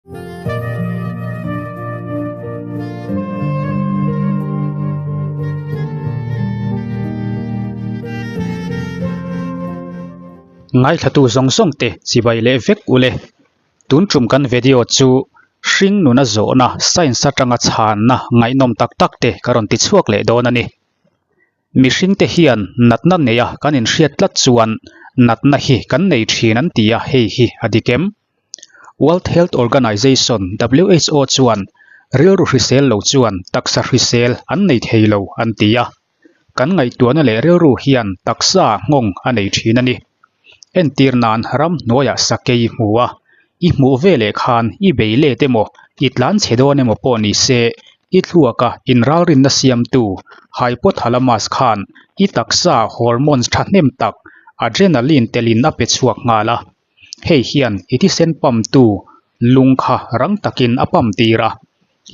Ngaithlatu zawng zawng te chibai leh vek ule. Tun tum kan video chu hring nuna zawhna science atanga chhanna ngaihnawm tak tak te ka rawn ti chhuak leh dawn a ni. Mihringte hian natna neia kan inhriat tlat chuan natna hi kan nei thin an ti a, hei hi a dik em? World Health Organization, WHO, chuan rilru hrisel lo chuan taksa hrisel an nei thei lo an ti a. Kan ngaihtuahna leh rilru hian taksa nghawng a nei thin a ni. Entir nan ramhnuaiah sakei i hmu a, i hmuh ve leh khan i bei let emaw, i tlan chhe dawn emaw pawh ni se, i thluaka inralrinna siamtu hypothalamus khan i taksa hormones thahnem tak adrenaline telin a pe chhuak nghal a. Hei hian i thisen pump tu lung kha rang takin a pump tir a,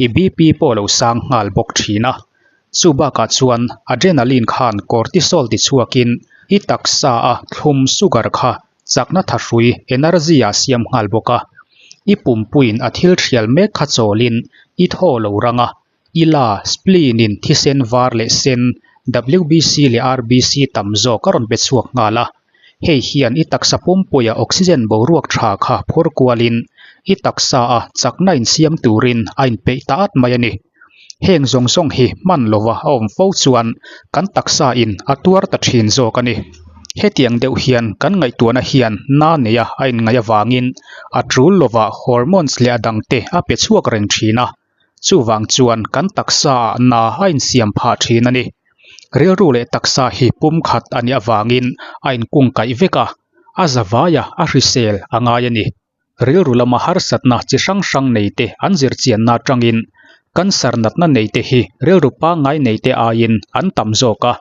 i BP pawh lo sang nghal bawk thin a. Chu bakah chuan adrenaline khan cortisol ti chhuakin i taksa a thlum sugar kha chakna thahrui energy ah siam nghal bawk a. I pumpuiin a thil thial mek kha chawlin i thaw lo rang a, i la spleen in thisen var leh sen, WBC leh RBC tam zawk a rawn pe chhuak nghal a. Hei hian i taksa pumpuia oxygen boruak tha kha phur kualin i taksa a chakna insiam turin a inpeih ta at mai a ni. Heng zawng zawng hi hman lova a awm fo chuan kan taksa in a tuar ta thin zawk a ni. Hetiang deuh hian kan ngaihtuahna hian na neia a inngaih avangin a tul lova hormones leh a dangte a pe chhuak reng thin a. Chuvang chuan kan taksa ah na a insiam phah thin a ni. Rilru leh taksa hi pumkhat a nih avangin a inkungkaih vek a, a zavaia a hrisel a ngai a ni. Rilru lama harsatna chi hrang hrang neite an zirchianna atangin cancer natna neite hi rilru pangngai neite aiin an tam zawk a.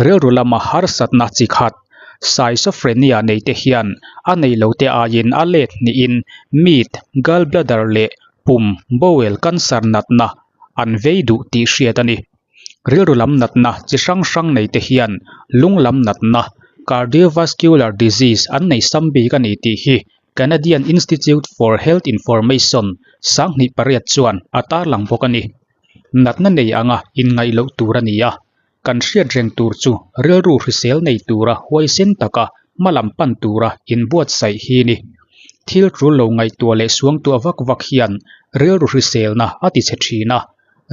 Rilru lama harsatna chi khat schizophrenia neite hian a nei lote aiin a let hnihin mit, gallbladder leh pum, bowel cancer natna an vei duh tih hriat a ni. Rilru lam natna chi hrang hrang neite hian lung lam natna, cardiovascular disease, an nei sam bik a ni tih hi Canadian Institute for Health Information 2008 chuan a tarlang bawk a ni. Natna nei anga inngaih loh tur a ni a, kan hriat reng tur chu rilru hrisel nei tura huaisen taka hma lam pan tura inbuatsaih hi ni. Thil tul lo ngaihtuah leh suangtuah vak vak hian rilru hriselna a ti chhe thin a,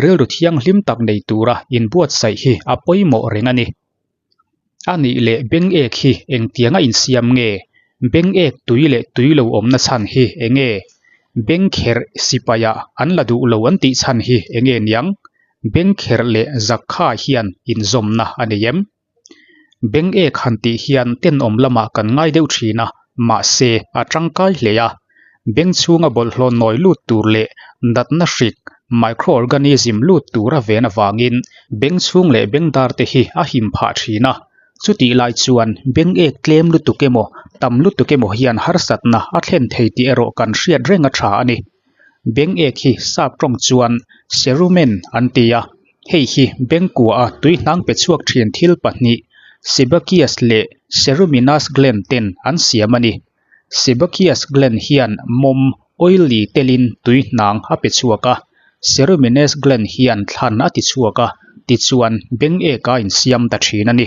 rilru thianghlim tak nei tura inbuatsaih hi a pawimawh reng a ni. A nih leh beng ek hi engtianga insiam nge? Beng ek tui leh tui lo awmna chhan hi enge? Beng kherh sipaiah an la duh lo an tih chhan hi enge niang? Beng kherh leh zakha hian inzawmna a nei em? Beng ek han tih hian tenawm lamah kan ngai deuh thin a, mahse a tangkai hle a. Beng chhunga bawlhhlawh nawi lut tur leh natna hrik, microorganism, lut tur a ven avangin beng chhung leh beng dar te hi a him phah thin a. Chutih lai chuan beng ek tlem lutuk emaw tam lutuk emaw hian harsatna a thlen thei tih erawh kan hriat reng a tha a ni. Beng ek hi sap tawng chuan cerumen an ti a, hei hi beng kua a tuihnang pe chhuak thin thil pahnih sebaceous leh ceruminous gland ten an siam a ni. Sebaceous gland hian mawm, oily, telin tuihnang a pe chhuak a, ceruminous gland hian thlan a ti chhuak a, tichuan beng ek a insiam ta thin a ni.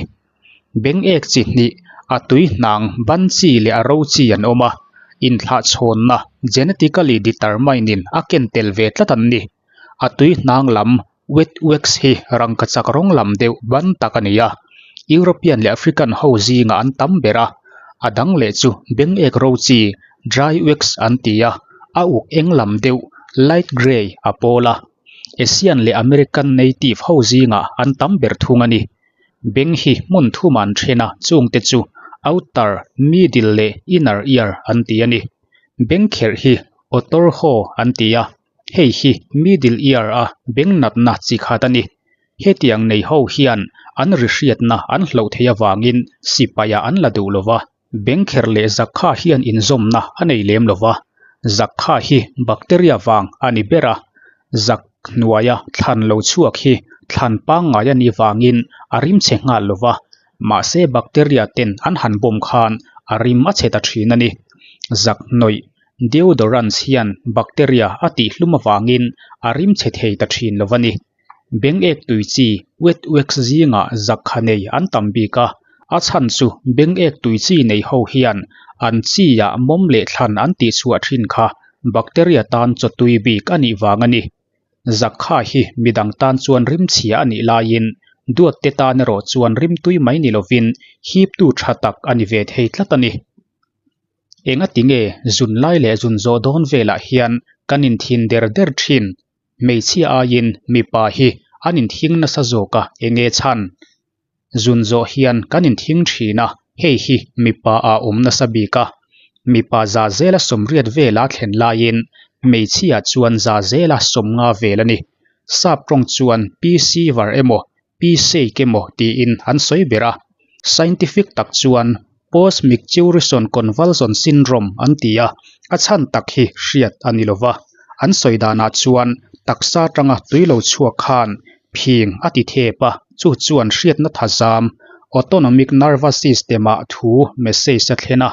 Beng ek chi hnih, a tuihnang ban chi leh a ro chi an awm a, inthlahchhawnna, genetically determined, in a ken tel ve tlat an ni. A tuihnang lam wet wax hi rangkachak rawng lam deuh ban tak a ni a, European leh African ho zingah an tam ber a, a dang leh chu beng ek ro chi dry wax an ti a, a uk eng lam deuh light grey a pawl a, Asian leh American native ho zingah an tam ber thung a ni. Beng hi hmun thum an then a, chungte chu outer, middle leh inner ear an ti a ni. Beng kherh hi otorho an ti a, Hei hi middle ear a beng natna chi khat a ni. Hetiang nei ho hian an ri hriatna an hloh theih avangin sipaiah an la duh lo va. Beng kherh leh zakha hian inzawmna a nei lem lo va. Zakha hi bacteria vang a ni ber a, zak hnuaia thlan lo chhuak hi thlan pangngai a nih vangin a rim chhe nghal lo va, mahse bacteria ten an han bawm khan a rim a chhe ta thin a ni. Zak hnawih. Deodorants hian bacteria a tihhlum avangin a rim chhe thei ta thin lo a ni. Beng ek tui chi wet wax zingah zakkha nei an tam bik a, a chhan chu beng ek tui chi nei ho hian an chi ah mawm leh thlan an tihchhuah thin kha bacteria tan chaw tui bik a nih vang a ni. Zakkha hi midang tan chuan rim chhia a nih laiin duat te tan erawh chuan rim tui mai ni lovin hiptu tha tak a ni ve thei tlat a ni. Engati nge zun lai leh zun zawh dawn velah hian kan inthin der der thin? Hmeichhia aiin mipa hi an inthing nasa zawk a, enge chhan? Zun zawh hian kan inthing thin a, hei hi mipa ah awm nasa bik a. Mipa za zela sawmriat vela thlen laiin hmeichhia chuan za zela sawmnga vel a ni. Sap tawng chuan PC var emaw Pi Seik emaw tiin an sawi ber a, scientific tak chuan Post-micturition convulsion syndrome an ti a, a chhan tak hi hriat a ni lova. An sawi danah chuan taksa atanga tui lo chhuak khan phing a ti thep a, chu chuan hriatna thazam, autonomic nervous system-ah thu, message, a thlen a.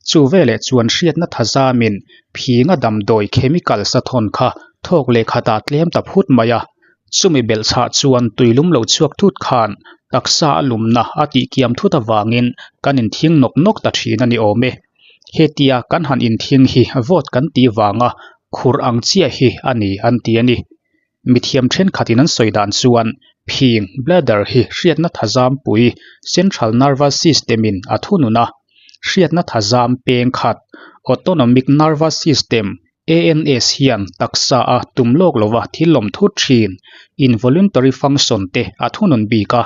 Chu veleh chuan hriatna thazamin phinga damdawi chemicals a thawn kha thawk leh khatah tlem ta phut mai a. Chumi belhchhah chuan tuilum lo chhuak thut khan taksa a lumna a tihkiam thut avangin kan inthing nawk nawk ta thin a ni awm e. Hetia kan han inthing hi vawt kan tih vanga khurh ang chiah hi a ni an ti a ni. Mithiam thenkhatin an sawi dan chuan phing, bladder, hi hriatna thazampui, central nervous system, in a thunun a, hriatna thazam peng khat, autonomic nervous system, ANS hian taksa a tum lawk lova thil lawm thut thin, involuntary function, te a thunun bik a,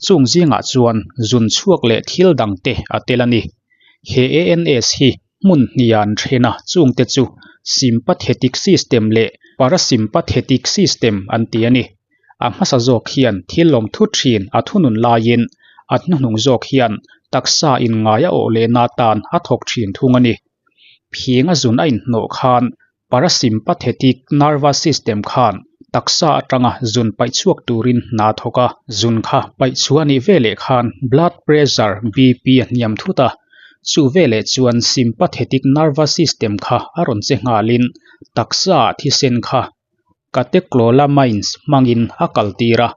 chung zingah chuan zun chhuak leh thil dang te a tel a ni. He ANS hi hmun hniah an then a, chungte chu sympathetic system leh parasympathetic system an ti a ni. A hmasa zawk hian thil lawm thut thin a thunun laiin a hnuhnung zawk hian taksa inngai a awh lehna atan a thawk thin thung a ni. Phing a zun a inhnawh khan parasympathetic nervous system khan taksa atanga zun paih chhuak turin hna thawk a. Zun kha paih chhuah a nih veleh khan blood pressure, BP, a hniam thut a, chu veleh chuan sympathetic nervous system kha a rawn che nghalin taksa ah thisen kha catecholamines hmangin a kaltir a.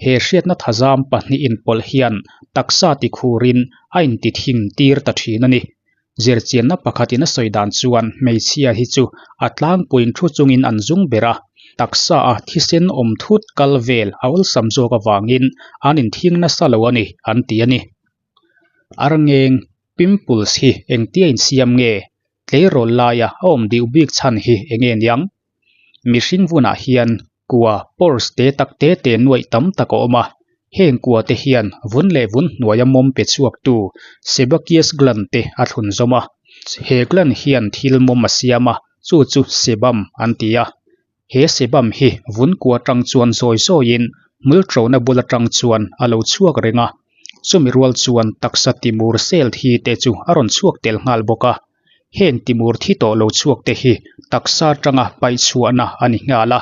He hriatna thazam pahnih inpawlh hian taksa tikhurin a intithim tir ta thin a ni. Zirchianna pakhatin a sawi dan chuan hmeichhia hi chu a tlangpuiin thu chungin an zung ber a, taksa a thisen awm thut kal vel a awlsam zawk avangin an inthing nasa lo a ni an ti a ni. Arngeng, pimples, hi engtia insiam nge? Tleirawl laia a awm deuh bik chhan hi enge niang? Mihring vunah hian kua, pores, te tak te te nuaih tam tak a awm a, heng kua te hian vun leh vun hnuaia mawm pe chhuaktu sebaceous gland te a thlun zawm a, he gland hian thil mawm a siam a, chu chu sebum an ti a. He sebum hi vun kua atang chuan zawi zawiin hmul ṭona bul atang chuan a lo chhuak reng a, chumi rual chuan taksa timur cell thi te chu a rawn chhuak tel nghal bawk a. Heng timur thi tawh lo chhuak te hi taksa atanga paih chhuahna a ni nghal a,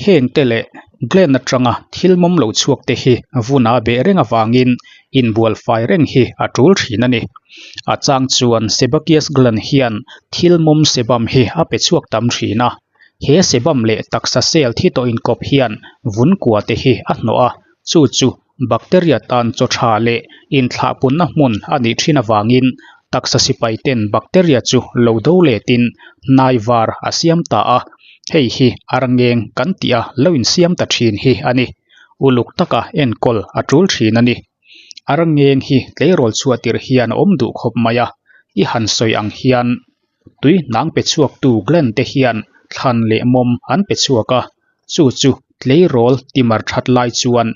heng te leh gland atanga thil mawm lo chhuak te hi vun a beh reng avangin inbual fai reng hi a tul thin a ni. A chang chuan sebaceous gland hian thil mawm sebum hi a pe chhuak tam thin a, he sebum leh taksa cell thi tawh inkawp hian vun kua te hi a hnawh a, chu chu Bacteria tan chaw tha leh inthlahpunna hmun a nih thin avangin taksa sipai ten bacteria chu lo do letin hnai var a siam ta a, hei hi arngeng kan tih a lo insiam ta thin hi a ni. Uluk taka enkawl a tul thin a ni. Arngeng hi tleirawl chhuah tirh hian a awm duh khawp mai a, i han sawi ang hian tui hnang pe chhuaktu gland te hian thlan leh mawm an pe chhuak a, Chu chu tleirawl timar that lai chuan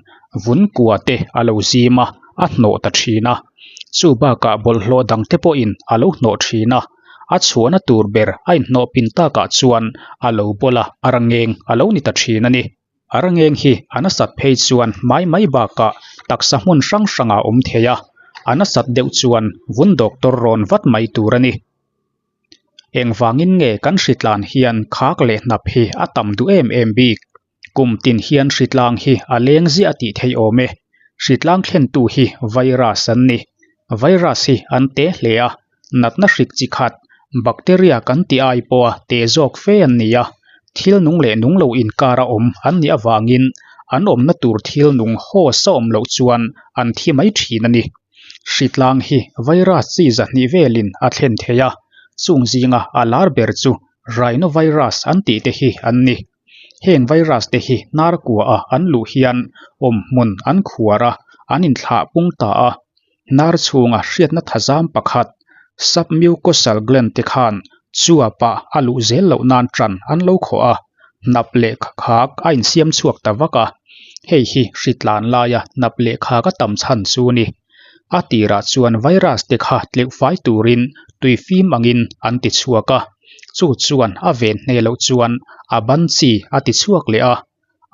vun kua te a lo zim a, a hnawh ta thin a. Chu bakah bawlhhlawh dang te pawhin a lo hnawh thin a, a chhuahna tur ber a inhnawh pin takah chuan a lo bawl a, a rangeng a lo ni ta thin a ni. A rangeng hi a nasat phei chuan hmai mai bakah taksa hmun hrang hrangah a awm thei a, a nasat deuh chuan vun doctor rawn vat mai tur a ni. Engvangin nge kan hritlan hian khak leh hnap hi a tam duh em em bik? Kum tin hian hritlang hi a leng ziah tih theih awm e. Hritlang thlentu hi virus an ni. Virus hi an te hle a, natna hrik chi khat, Bacteria kan tih ai pawha te zawk fe an ni a, thil nung leh nung lo inkara awm an nih avangin an awmna tur thil nung host a awm loh chuan an thi mai thin a ni. Hritlang hi virus chi zahnih velin a thlen thei a, chung zinga a lar ber chu rhinovirus an tih te hi an ni. Heng virus te hi hnar kua a an luh hian awmhmun an khuar a, an inthlah pung ta a. Hnar chhunga hriatna thazam pakhat submucosal gland te khan chuapah a luh zel loh nan tan an lo khawh a, hnap leh khak a insiam chhuak ta vak a. Hei hi hritlan laia hnap leh khak a tam chhan chu ni. A tirah chuan virus te kha tleuh fai turin tui fim angin an ti chhuak a, chu chuan a ven hne loh chuan a ban chi a ti chhuak leh a,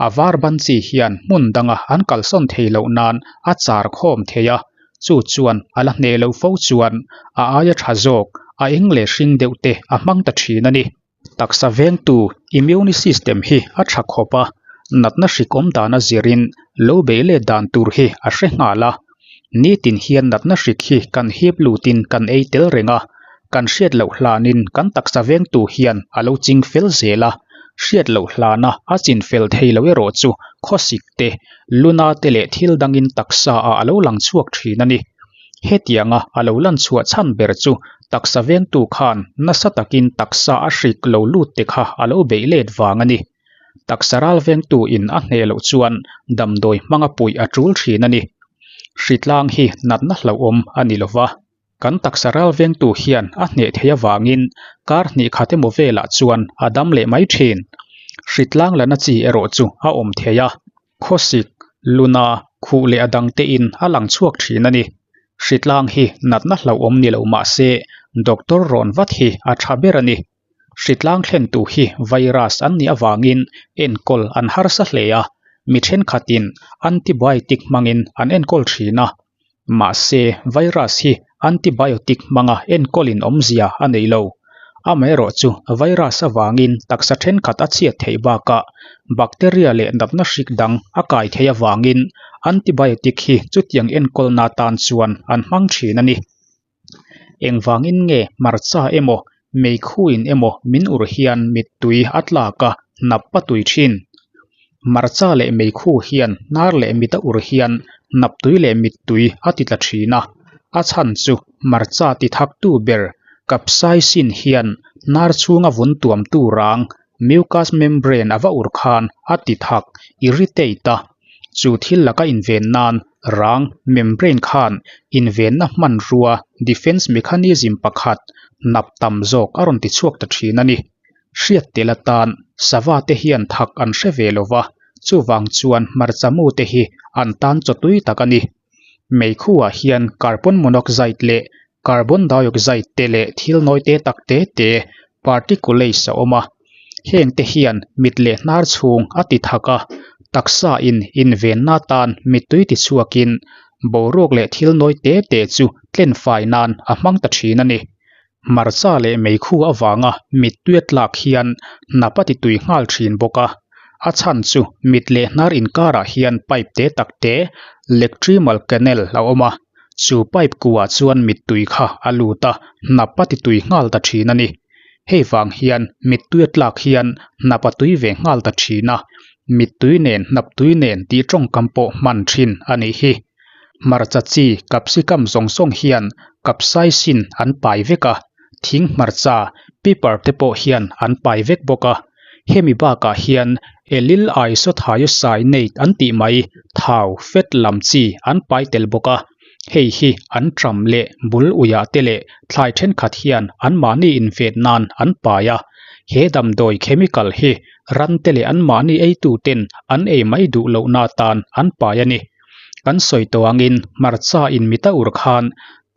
a var ban chi hian hmun danga an kalsawn thei loh nan a char khawm thei a, chu chuan a la hneh loh fo chuan a aia tha zawk a eng leh hring deuh te a hmang ta thin a ni. Taksa vengtu immune system hi a tha khawp a, natna hrik awm dan a zirin lo beih let dan tur hi a hre nghal a. Nitin hian natna hrik hi kan hip lutin kan ei tel reng a, kan hriat loh hlanin kan taksa vengtu hian a lo ching fel zel a, hriat loh hlana a chin fel thei lo erawh chu khawsik te, luna te leh thil dangin taksa ah a lo lang chhuak thin a ni. Hetianga a lo lan chhuah chhan ber chu taksa vengtu khan nasa takin taksa a hrik lo lut te kha a lo beih let vang a ni. Taksa ral vengtu in a hneh loh chuan damdawi hmanga puih a tul thin a ni. Hritlang hi natna hlauhawm a ni lova. Kan taksa ral vengtu hian a hneh theih avangin kar hnih khat emaw velah chuan a dam leh mai thin. Hritlang lana chi erawh chu a awm thei a. Khawsik, luna, khuh leh a dang tein a lang chhuak thin a ni. Hritlang hi natna hlauhawm ni lo mah se doctor rawn vat hi a tha ber a ni. Hritlang thlentu hi virus an nih avangin enkawl an harsa hle a, mi thenkhatin antibiotic hmangin an enkawl thin a. Mahse, virus hi antibiotic hmanga enkawlin awmzia a nei lo. Amaherawh chu virus avangin taksa thenkhat a chhiat theih bakah bacteria leh natna hrik dang a kai theih avangin antibiotic hi chutiang enkawlna atan chuan an hmang thin a ni. Engvangin nge hmarcha emaw meikhuin emaw min ur hian mittui a tlak a, hnap a tui thin? Hmarcha leh meikhu hian hnar leh mit a ur hian hnap tui leh mittui a ti tla thin a, a chhan chu hmarcha ti thaktu ber capsaicin hian hnar chhunga vun tuamtu rang mucous membrane a va ur khan a ti thak, irritate, a. Chu thil laka inven nan rang membrane khan invenna hmanrua defense mechanism pakhat hnap tam zawk a rawn ti chhuak ta thin a ni. Hriat tel atan sava te hian thak an hre ve lo va, chuvang chuan hmarcha mu te hi an tan chaw tui tak a ni. Meikhuah hian carbon monoxide leh carbon dioxide te leh thil nawi te tak te te, particulates, a awm a. Heng te hian mit leh hnar chhung a ti thak a, taksa in invenna tan mittui ti chhuakin boruak leh thil nawi te te chu tlen fai nan a hmang ta thin a ni. Hmarcha leh meikhu avanga mittui a tlak hian hnap a ti tui nghal thin bawk a, a chhan chu mit leh hnar inkarah hian pipe te tak te, lacrymal canal, a awm a, chu pipe kuah chuan mittui kha a lut a, hnap a ti tui nghal ta thin a ni. Hei vang hian mittui a tlak hian hnap a tui ve nghal ta thin a, mittui nen hnap tui nen tih tawngkam pawh hman thin a nih hi. Hmarcha chi capsicum zawng zawng hian capsaicin an pai vek a, thing hmarcha, pepper te pawh hian an pai vek bawk a. Hemi bakah hian allyl isothiocyanate an tih mai thau, fat, lam chi an pai tel bawk a. Hei hi an ṭam leh bul uiah te leh thlai thenkhat hian anmahni invet nan an pai a. He damdawi chemical hi ran te leh anmahni eituten an ei mai duh lohna atan an pai a ni. Kan sawi tawh angin hmarcha in mit a ur khan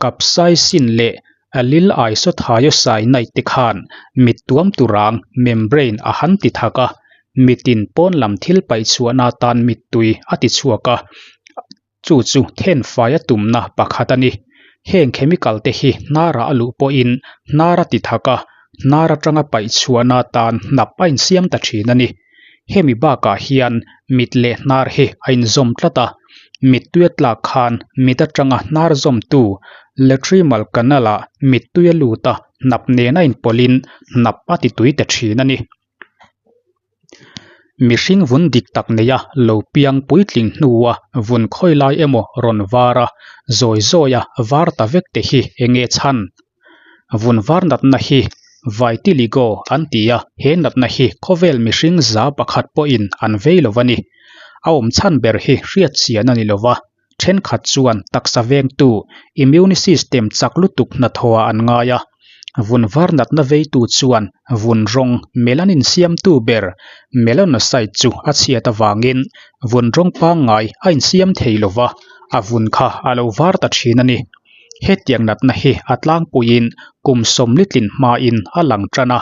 capsaicin leh allyl isothiocyanate te khan mit tuam turang membrane a han ti thak a, mitin pawn lam thil paih chhuahna atan mittui a ti chhuak a, chu chu thenfai a tumna pakhat a ni. Heng chemical te hi hnarah a luh pawhin hnar a ti thak a, hnar atanga paih chhuahna atan hnap a insiam ta thin a ni. Hemi bakah hian mit leh hnar hi a inzawm tlat a, mittui a tlak khan mit atanga hnar zawmtu lacrimal canal ah mittui a lut a, hnap nena inpawlhin hnap a ti tui ta thin a ni. Mihring vun dik tak neia lo piang puitling hnua vun khawi lai emaw rawn var a, zawi zawia var ta vek te hi eng nge chhan? Vun var natna hi Vitiligo an ti a, he natna hi khawvel mihring za pakhat pawhin an vei lo a ni. A awm chhan ber hi hriat chian a ni lo va. Thenkhat chuan taksa vengtu immune system chak lutuk hnathawhah an ngai a, vun var natna veitu chuan vun rawng melanin siamtu ber melanocyte chu a chhiat avangin vun rawng pangngai a insiam thei lo va, a vun kha a lo var ta thin a ni. Hetiang natna hi a tlangpuiin kum sawmlitlin hmain a lang tan a,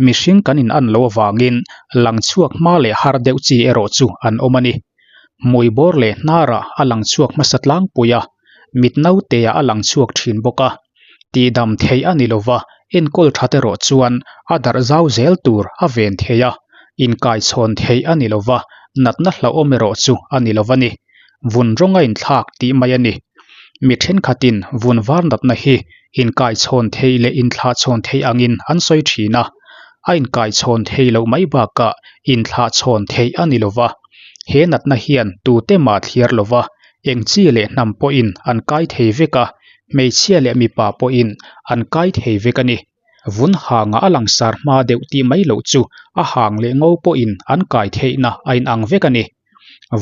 mihring kan in an loh avangin lang chhuak hma leh har deuh chi erawh chu an awm a ni. Hmui bawr leh hnarah a lang chhuak hmasa tlangpui a, mit nauteah a lang chhuak thin bawk a. Tihdam theih a ni lova, enkawl that erawh chuan a darh zau zel tur a ven thei a, inkaichhawn theih a ni lova, natna hlauhawm erawh chu a ni lova ni. Vun rawng a inthlak tih mai a ni. Mi thenkhatin vun var natna hi inkaichhawn theih leh inthlahchhawn theih angin an sawi thin a, a inkaichhawn thei loh mai bakah inthlahchhawn theih a ni lova. He natna hian tute mah thliar lova, eng chi leh hnam pawhin an kai thei vek a, hmeichhia leh mipa pawhin an kai thei vek a ni. Vun hangah a langsar hma deuh tih mai loh chu a hang leh ngo pawhin an kai theihna a inang vek a ni.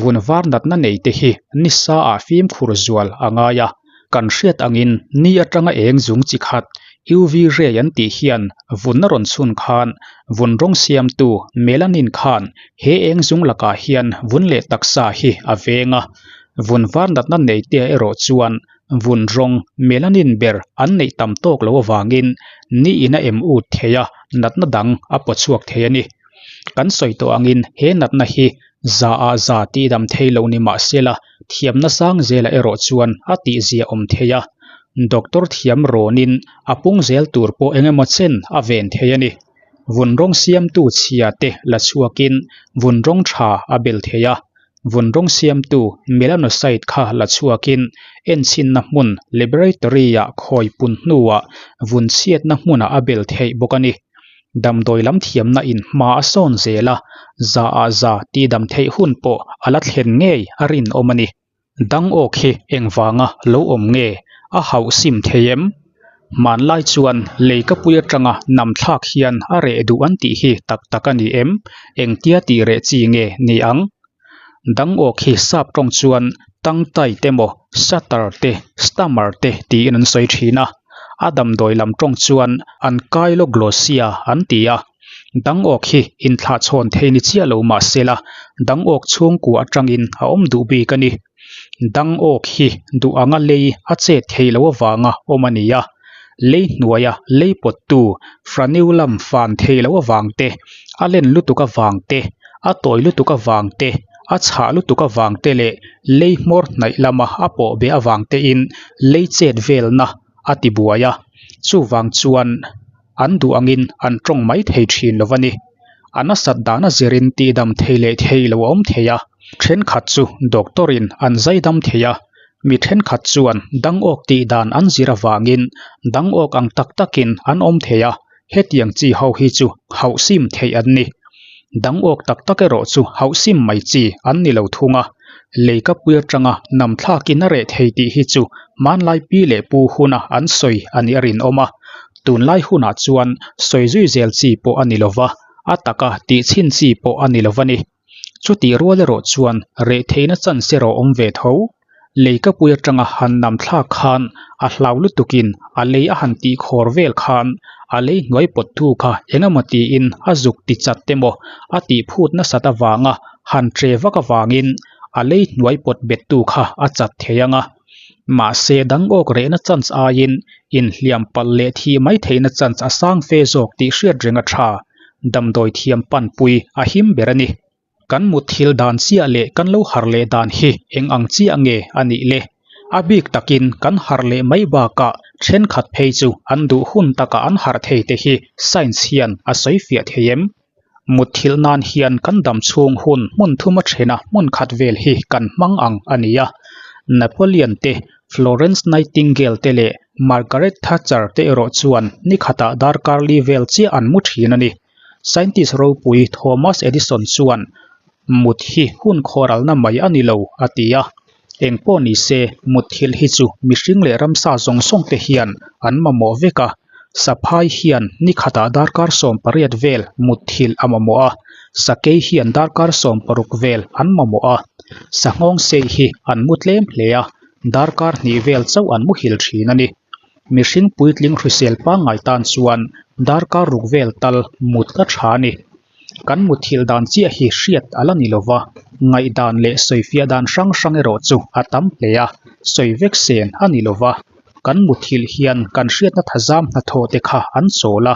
Vun var natna nei te hi nisa ah fimkhur zual a ngai a, kan hriat angin ni atanga eng zung chi khat UV ray an tih hian vun a rawn chhun khan vun rawng siamtu melanin khan he eng zung lakah hian vun leh taksa hi a veng a, vun var natna nei te erawh chuan vun rawng melanin ber an neih tam tawk loh avangin ni in a em ut thei a, natna dang a paw chhuak thei a ni. Kan sawi tawh angin he natna hi za ah za tihdam thei lo ni mah sela thiamna sang zelah erawh chuan a tihzia awm thei a, doctor thiam rawnin a pung zel tur pawh eng emaw chen a ven thei a ni. Vun rawng siamtu chhia te la chhuakin vun rawng tha a bel thei a, vun rawng siamtu melanocyte kha la chhuakin enchhinna hmun laboratory-ah khawi pun hnuah vun chhiatna hmunah a bel theih bawk a ni. Damdawi lam thiamna in hma a sawn zel a, za ah za tihdam theih hun pawh a la thlen ngei a rinawm a ni. Dangawk hi engvanga lo awm nge a hauh sim thei em? Hmanlai chuan leikapui atanga nam thlak hian a reh duh an tih hi tak tak a ni em? Engtia tih reh chi nge ni ang? Dangawk hi sap tawng chuan tangtai te maw, shutter te, stammer te tiin an sawi thin a. A damdawi lam tawng chuan ankyloglossia an ti a. Dangawk hi inthlahchhawn thei ni chiah lo mah sela, dangawk chhungkua atangin a awm duh bik a ni. Dangawk hi duh anga lei a chet thei lo avanga awm a ni a, lei hnuaia lei pawttu Franeulam fan thei lo avang te, a len lutuk avang te, a tawi lutuk avang te, a chhah lutuk avang te leh lei hmawr hnaih lama a pawh beh avang tein lei chet velna a ti buai a, chuvang chuan an duh angin an tawng mai thei thin lo a ni. A nasat dan a zirin tihdam thei leh thei lo a awm thei a, thenkhat chu doctor in an zaidam thei a, mi thenkhat chuan dangawk tih dan an zir avangin dangawk ang tak takin an awm thei a, hetiang chi ho hi chu hauh sim theih an ni. Dangawk tak tak erawh chu hauh sim mai chi an ni lo thung a, leikapui atanga nam thlakin a reh thei tih hi chu hmanlai pi leh pu huna an sawi a nih a rinawm a. Tunlai hunah chuan sawi zui zel chi pawh a ni lo va, a taka tih chhin chi pawh a ni lo va ni. Chutih rual erawh chuan reh theihna chance erawh awm ve tho. Leikapui atanga han nam thlak khan a hlau lutukin a lei a han tih khawr vel khan a lei hnuai pawttu kha eng emaw tiin a zuk ti chat te maw a tih phut nasat avanga han tre vak avangin a lei hnuai pawt bettu kha a chat thei ang a. Mahse dangawk rehna chance aiin inhliam palh leh thih mai theihna chance a sang fe zawk tih hriat reng a tha. Damdawi thiam panpui a him ber a ni. Kan mut thil dan chiah leh kan lo harh leh dan hi eng ang chiah nge a nih le? A bik takin kan harh leh mai bakah thenkhat phei chu an duh hun takah an harh thei te hi science hian a sawi fiah thei em? Mutthilh nan hian kan dam chhung hun hmun thum a thena hmun khat vel hi kan hmang ang a ni a. Napoleon te, Florence Nightingale te leh Margaret Thatcher te erawh chuan ni khatah darkar li vel chiah an mu thin a ni. Scientist ropui Thomas Edison chuan mut hi hun khawralna mai a ni lo a ti a. Eng pawh ni se, mutthilh hi chu mihring leh ramsa zawng zawng te hian an mamawh vek a. Saphai hian ni khatah darkar 18 vel mutthilh a mamawh a, sakei hian darkar 16 vel an mamawh a. Sanghawng sei hi an mu tlem hle a, darkar hnih vel chauh an muhil thin a ni. Mihring puitling hrisel pangngai tan chuan darkar ruk vel tal mut a tha a ni. Kan mutthilh dan chiah hi hriat a la ni lo va, ngaihdan leh sawifiah dan hrang hrang erawh chu a tam hle a, sawi vek sen a ni lo va. Kan mutthilh hian kan hriatna thazam hnathawh te kha an chawl a,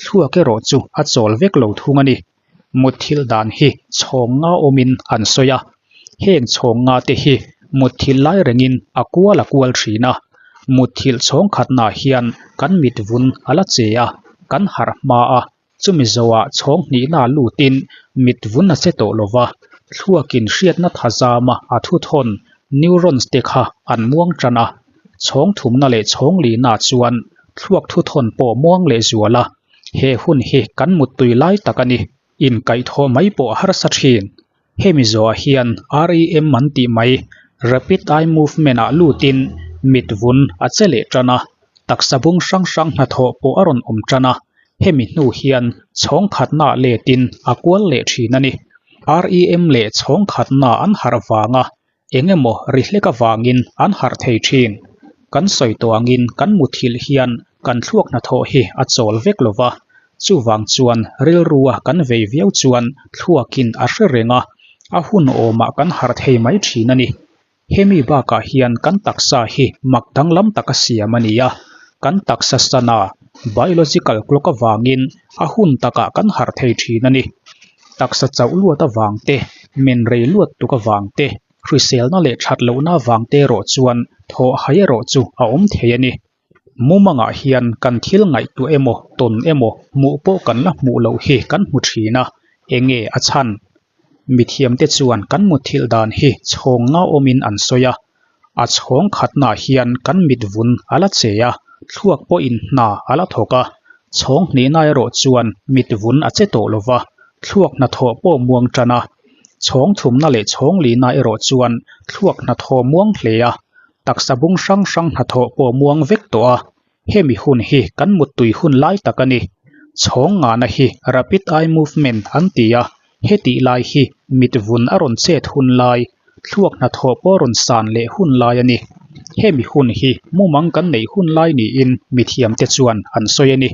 thluak erawh chu a chawl vek lo thung a ni. Mutthilh dan hi chhawng nga awmin an sawi a, heng chhawng nga te hi mutthilh lai rengin a kual a kual thin a, mutthilh chhawng khatnaah hian kan mit vun a la che a, kan harh hma a, Chumi zoah chhawng hnihna lutin mit vun a che tawh lo va, thluakin hriatna thazama a thuthawn neurons te kha an muang tan a. Chhawng thumna leh chhawng lina chuan thluak thuthawn pawh muang leh zual a, he hun hi kan muttui lai tak a ni. Inkaihthawh mai pawh a harsa thin. Hemi zawhah hian REM an tih mai Rapid Eye Movement ah lutin mit vun a che leh tan a, taksa bung hrang hrang hnathawh pawh a rawn awm tan a, hemi hnu hian chhawng khatnaah letin a kual leh thin a ni. REM leh chhawng khatna an harh vanga Eng emaw ri hlek avangin an harh thei thin. Kan sawi tawh angin kan muthilh hian kan thluak hnathawh hi a chawl vek lo va, chuvang chuan rilrua kan vei viau chuan thluakin a hre reng a, a hun awmah kan harh thei mai thin a ni. Hemi bakah hian kan taksa hi mak danglam taka siam a ni a, kan taksa sana biological clock avangin a hun takah kan harh thei thin a ni. Taksa chauh luat avang te, men rei luat tuk avang te, hriselna leh that lohna avang te erawh chuan thawh hai erawh chu a awm thei a ni. Mumangah hian kan thil ngaihtuah emaw, tawn emaw, hmuh pawh kan la hmuh loh hi kan hmu thin a, enge a chhan? Mithiamte chuan kan mutthilh dan hi chhawng nga awmin an sawi a, A chhawng khatnaah hian kan mit vun a la che a, thluak pawhin hna a la thawk a. Chhawng hnihna erawh chuan mit vun a che tawh lo va, thluak hnathawh pawh muang tan a. Chhawng thumna leh chhawng lihna erawh chuan thluak hnathawh muang hle a, taksa bung hrang hrang hnathawh pawh muang vek tawh a. Hemi hun hi kan muttui hun lai tak a ni. Chhawng ngahna hi rapid eye movement an ti a, hetih lai hi mit vun a rawn chet hun lai, thluak hnathawh pawh rawn san leh hun lai a ni. Hemi hun hi mumang kan neih hun lai niin mithiamte chuan an sawi a ni.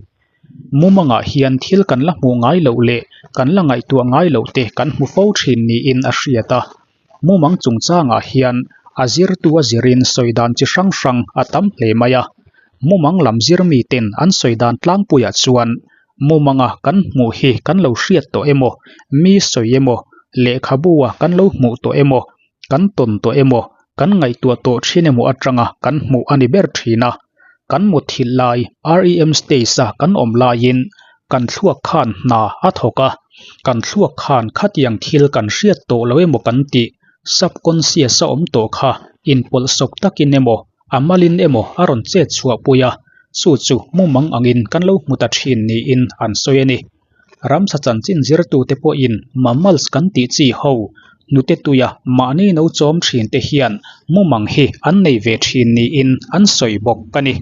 Mumangah hian thil kan la hmuh ngai loh leh kan la ngaihtuah ngai loh te kan hmu fo thin niin a hriat a. Mumang chungchangah hian a zirtu a zirin sawi dan chi hrang hrang a tam hle mai a. Mumang lam zir miten an sawi dan tlangpuiah chuan mumanga kan hmuh hi kan lo hriat tawh emaw, mi sawi emaw, lehkhabu-a kan lo hmuh tawh emaw, kan tawn tawh emaw, kan ngaihtuah tawh thin emaw atanga kan hmuh a ni ber thin a. Kan mutthilh lai REM stage-a kan awm laiin kan thluak khan hna a thawk a, kan thluak khan khatiang thil kan hriat tawh lo emaw kan tih subconscious a awm tawh kha inpawlhsawp takin emaw a malin emaw a rawn chet chhuahpui a, chu chu mumang angin kan lo hmu ta thin niin an sawi a ni. Ramsa chanchin zirtute pawhin mammals kan tih chi ho hnute tuia mahni no chawm thin te hian mumang hi an nei ve thin niin an sawi bawk a ni.